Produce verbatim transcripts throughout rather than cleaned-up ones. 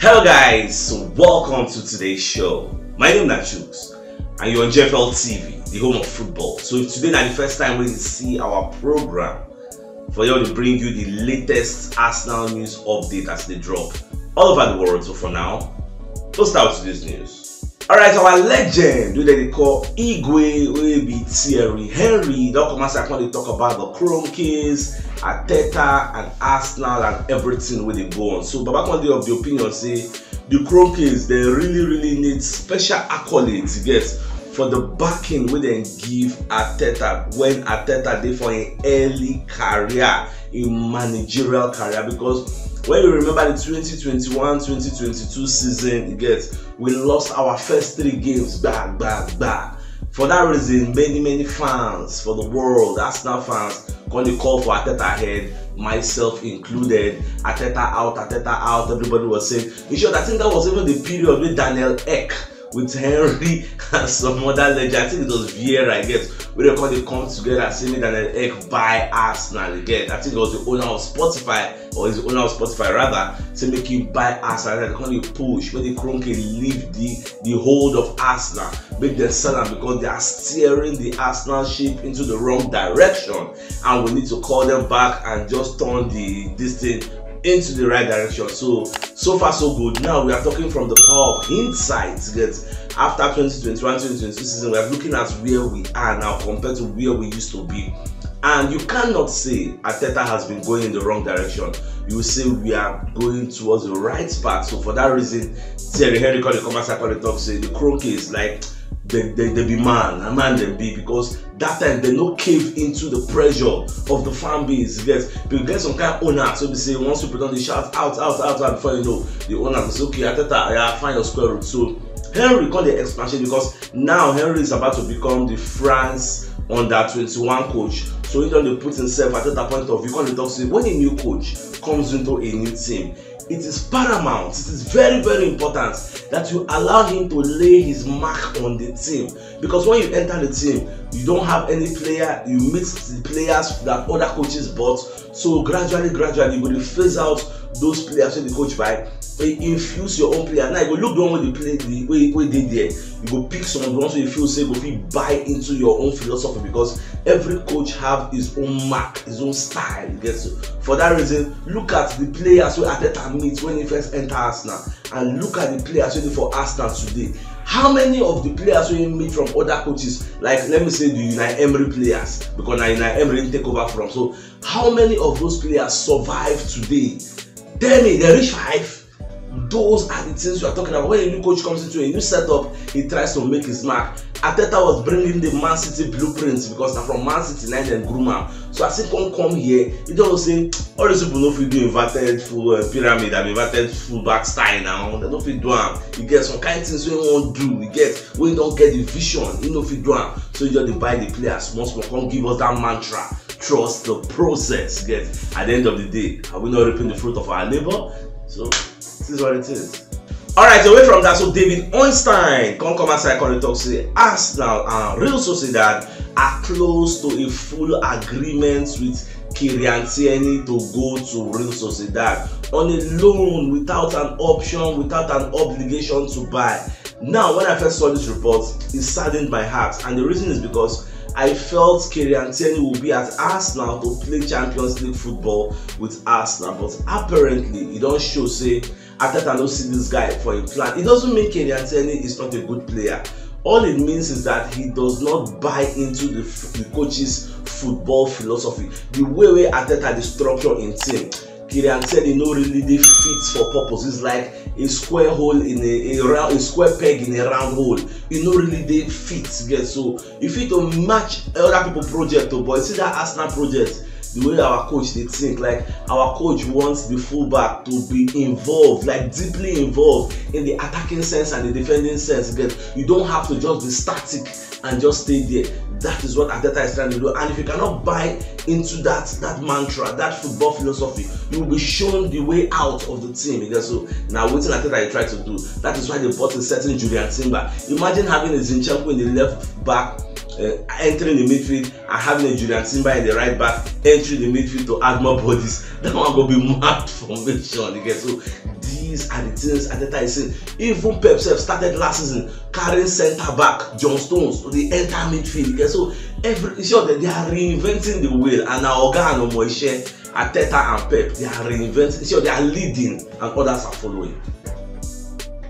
Hello guys, welcome to today's show. My name is Chuks and you're on G F L T V, the home of football. So if today na the first time we see our program, for you to bring you the latest Arsenal news update as they drop all over the world. So for now, let's start with today's news. Alright, our legend, who they call Igwe, will be Thierry Henry. Don't come as I come to talk about the Chrome Case, Arteta, and Arsenal, and everything with the go on. So Baba Conde of the opinion say the Chrome Case, they really, really need special accolades, yes, for the backing we then give Arteta when Arteta did for an early career, a managerial career, because when you remember the twenty twenty-one twenty twenty-two season, you get, we lost our first three games, bah, bah, bah. For that reason, many, many fans for the world, Arsenal fans, come the call for Arteta ahead, myself included. Arteta out, Arteta out. Everybody was saying, in short, I think that was even the period with Daniel Ek, with Henry and some other legend. I think it was Vieira, I guess, where they call they come together and say, me Daniel Ek buy Arsenal again. I think it was the owner of Spotify, or is the owner of Spotify rather, say make him buy Arsenal. They come they push, make the Chrome Case leave the, the hold of Arsenal, make them sell them because they are steering the Arsenal ship into the wrong direction, and we need to call them back and just turn the this thing into the right direction. So, so far so good. Now we are talking from the power of hindsight. Get, after twenty twenty-one twenty twenty-two season, we are looking at where we are now compared to where we used to be. And you cannot say Arteta has been going in the wrong direction. You will say we are going towards the right path. So for that reason, Thierry Henry called the commercial call the talk say the Chrome Case, like, they, they, they be man, a man they be, because that time they no cave into the pressure of the fan base. Yes, but you get some kind of owner, so they say once you put on the shout out, out, out, out, before you know, the owner will say, okay, Arteta, yeah, find your square root. So Henry called the expansion because now Henry is about to become the France under twenty-one coach. So he don't put himself at that point of view. Call the talk say when a new coach comes into a new team, it is paramount, it is very, very important that you allow him to lay his mark on the team, because when you enter the team, you don't have any player, you meet the players that other coaches bought. So gradually, gradually, you will phase out those players wey the coach buy, infuse your own player. Now you go look the one wey dey play, the way wey dey there. You go pick some of the ones wey you feel say go fit buy into your own philosophy, because every coach have his own mark, his own style. You get so for that reason, look at the players wey Arteta meet when he first enter Arsenal, and look at the players wey dey for Arsenal today. How many of the players wey he meet from other coaches, like let me say the Unai Emery players, because na Unai Emery he take over from. So how many of those players survive today? Tell me, they reach five? Those are the things we are talking about. When a new coach comes into a new setup, he tries to make his mark. Arteta was bringing the Man City blueprints because na from Man City na dem groom am. So as he come come here, he don say all these people no fit do inverted full uh, pyramid and inverted full back style now. They no fit do am. You get some kind things wey he wan do. You get wey he don get the vision. He no fit do am. So he just dey buy the players small small. Come give us that mantra. Trust the process. Get, at the end of the day, are we not reaping the fruit of our labor? So this is what it is. Alright, away from that, so David Ornstein come come outside come dey talk say Arsenal and Real Sociedad are close to a full agreement with Kylian Tierney to go to Real Sociedad on a loan without an option, without an obligation to buy. Now, when I first saw this report, it saddened my heart, and the reason is because I felt Kylian Tierney will be at Arsenal to play Champions League football with Arsenal, but apparently, e don show say Arteta no see this guy for him plan. It doesn't mean Kylian Tierney is not a good player. All it means is that he does not buy into the, the coach's football philosophy. The way wey Arteta dey structure him team, Kylian Tierney no really dey fit for purpose. It's like a square hole in a, a round, a square peg in a round hole. E no really dey fit. Get so you fit to match other people project o, but you see that Arsenal project, the way our coach dey think, like, our coach wants the fullback to be involved, like, deeply involved in the attacking sense and the defending sense. Get, you don't have to just be static and just stay there. That is what Arteta is trying to do. And if you cannot buy into that that mantra, that football philosophy, you will be shown the way out of the team. Because so now wetin Arteta dey try to do. That is why they bought a certain Julian Timber. Imagine having a Zinchenko in the left back, uh, entering the midfield, and having a Julian Timber in the right back, entering the midfield to add more bodies. That one go be mad formation. You get so the These are the things Arteta is saying. Even Pep sef started last season carrying centre back John Stones to the entire midfield. Yeah, so every, in short, they are reinventing the wheel, and now Oga and Omoishe, Arteta and Pep, they are reinventing. In short, they are leading, and others are following.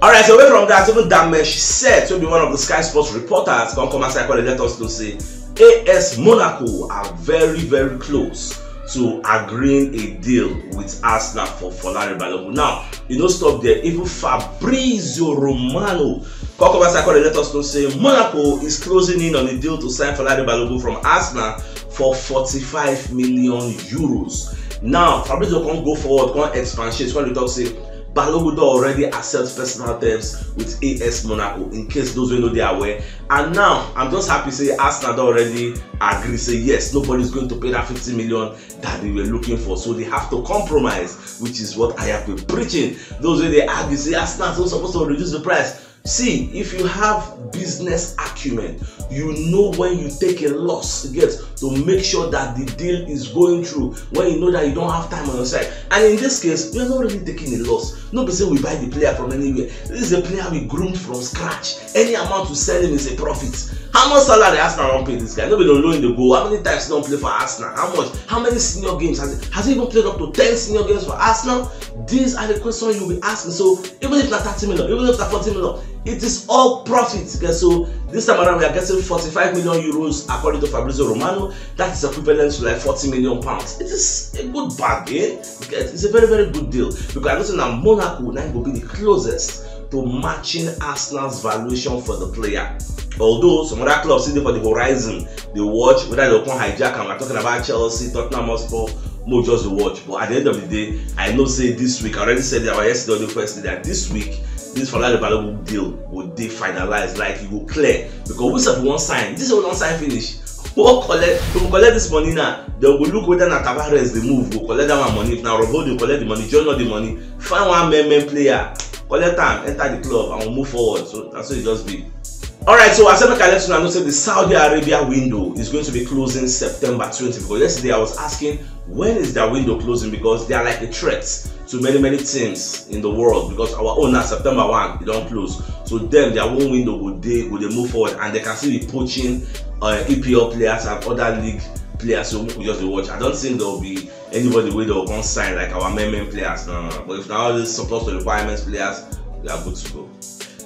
All right, so away from that, even Damesh said to be one of the Sky Sports reporters, come come outside, come let us know say A S Monaco are very, very close to agreeing a deal with Arsenal for Folari Balogun. Now, you know, stop there. Even Fabrizio Romano come come outside, come let us know say Monaco is closing in on a deal to sign Folari Balogun from Arsenal for forty-five million euros. Now, Fabrizio come go forward, come expatiate, come dey talk say Balogun don already accept personal terms with A S Monaco, in case those wey no dey aware. And now, I'm just happy say Arsenal don already agree say yes, nobody is going to pay that fifty million that they were looking for. So they have to compromise, which is what I have been preaching. Those wey dey argue say Arsenal no suppose to reduce the price. See, if you have business acumen, you know when you take a loss, you get, to make sure that the deal is going through, when you know that you don't have time on your side. And in this case, we are not really taking a loss. No be say we buy the player from anywhere. This is a player we groomed from scratch. Any amount to sell him is a profit. How much salary Arsenal don pay this guy? No be Lolo in the goal. How many times he don play for Arsenal? How much? How many senior games has he, has he even played up to ten senior games for Arsenal? These are the questions you'll be asking. So even if na thirty million, even if na forty million, it is all profit. Okay, so this time around, we are getting forty-five million euros, according to Fabrizio Romano. That is equivalent to like forty million pounds. It is a good bargain. Okay, it's a very, very good deal, because I know say na Monaco na go be the closest to matching Arsenal's valuation for the player. Although some other clubs still dey for the horizon, dey watch whether dem go come hijack am. We're talking about Chelsea, Tottenham Hotspur, mo just dey watch. But at the end of the day, I know say this week, I already said that yesterday or the first day, that this week, this Folari Balogun deal go dey finalized, like, e go clear. Because we sef wan sign, this one don sign finish. We wan collect, we go collect this money now. Dem go look whether na Tavares dey move, go collect that one money. If na Robo dey collect the money, join all the money, find one men men player, collect am, enter the club, and we move forward. So that's what it just be. All right, so I said, make I let una know say the Saudi Arabia window is going to be closing September twenty, because yesterday I was asking, when is their window closing, because they are like a threat to many, many teams in the world, because our own na September one, e don close. So dem, their own window go dey, go dey move forward, and they can still be poaching uh, E P L players and other league players. So we just dey watch. I don't think there will be anybody wey dem go come sign, like, our men men players. No, no, no. But if na all these surplus to requirements players, we are good to go.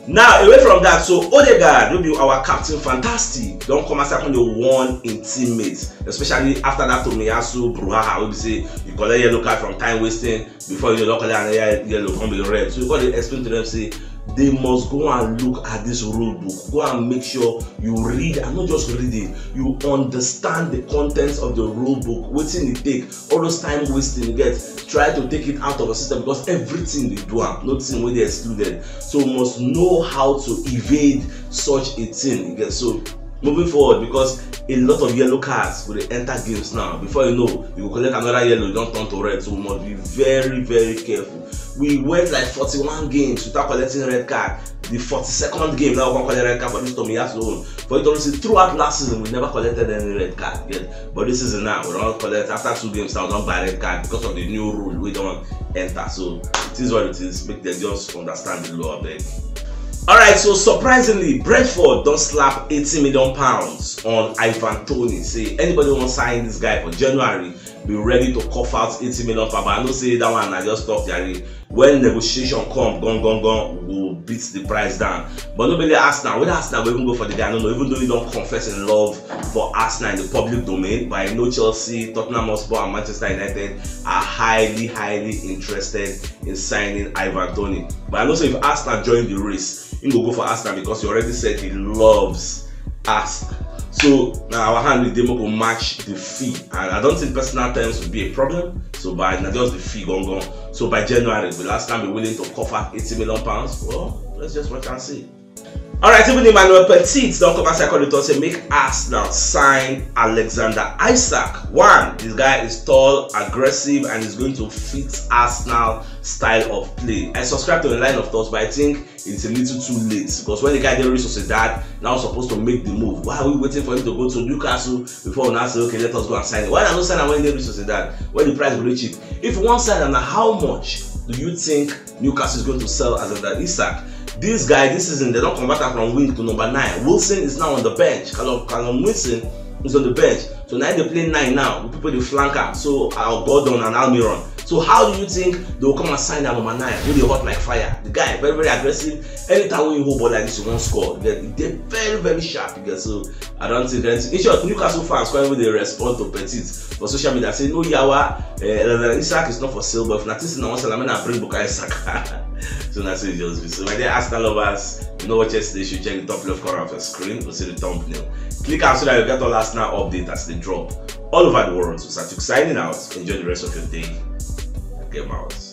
Now, away from that, so Odegaard, wey be our captain, fantastic, don come outside come dey warn im teammates, especially after that Tomiyasu brouhaha wey be say you collect yellow card from time wasting, before you know, don collect another yellow, come be red. So you come dey explain to them say they must go and look at this rule book, go and make sure you read, and not just read it, you understand the contents of the rule book, wetin e take, all those time wasting you get, try to take it out of the system, because everything dey do am, no thing wey dey excluded. So you must know how to evade such a thing, you get. So moving forward, because a lot of yellow cards go dey enter games now, before you know, you go collect another yellow, e don turn to red. So we must be very, very careful. We went like forty-one games without collecting red card. The forty-second game now, we come collect red card for this Tomiyasu own. For you to see, throughout last season, we never collected any red card yet. But this season now, we don collect, after two games now, we don buy red card because of the new rule wey don enter. So it is what it is. Make them just understand the law, abeg. All right, so surprisingly, Brentford don slap eighty million pounds on Ivan Toney. Say anybody wan sign this guy for January, be ready to cough out eighty million pounds. But I know say that one, I just talk, Jerry. When negotiation come, gone, gone, gone, we go beat the price down. But no be only Arsenal. Whether Arsenal go even go for the guy, I don't know. Even though he don confess in love for Arsenal in the public domain, but I know Chelsea, Tottenham Hotspur, and Manchester United are highly, highly interested in signing Ivan Toney. But I know say if Arsenal join the race, he go go for Arsenal because he already said he loves Arsenal. So now our hand with Demo go match the fee, and I don't think personal terms would be a problem. So by, na just the fee gone gone. So by January, the last time be willing to cough out eighty million pounds. Well, let's just watch and see. All right, even Emmanuel Petit don come outside come dey talk say make Arsenal sign Alexander Isak. One, this guy is tall, aggressive, and is going to fit Arsenal style of play. I subscribe to the line of thoughts, but I think it's a little too late, because when the guy dey Real Sociedad, now supposed to make the move. Why are we waiting for him to go to Newcastle before we now say, "Okay, let us go and sign it"? Why not sign am when he dey Real Sociedad, when the price go reach it? If you wan sign am, na how much Do you think Newcastle is going to sell Alexander Isak? This guy, this season, they don't convert him from wing to number nine. Wilson is now on the bench. Callum, Callum Wilson is on the bench. So now they play nine now. People they flank up. So uh, Gordon and Almiron. So how do you think they will come and sign that number nine? Who they hot like fire? The guy very very aggressive. Anytime we hold ball like this, you won't score. They they very very sharp. You get so I don't think anything. In short, Newcastle fans can't even they respond to Petit for social media. Say no yawa. Uh, Isak is not for sale, but if nothing is not sale, I'm gonna bring Bukayo Saka. So that's it just be. So my dear Arsenal lovers, you know what yesterday should check the top left corner of your screen. We'll see the thumbnail. Click out so that you get all Arsenal update as they drop all over the world. So Satuk signing out. Enjoy the rest of your day. Game out.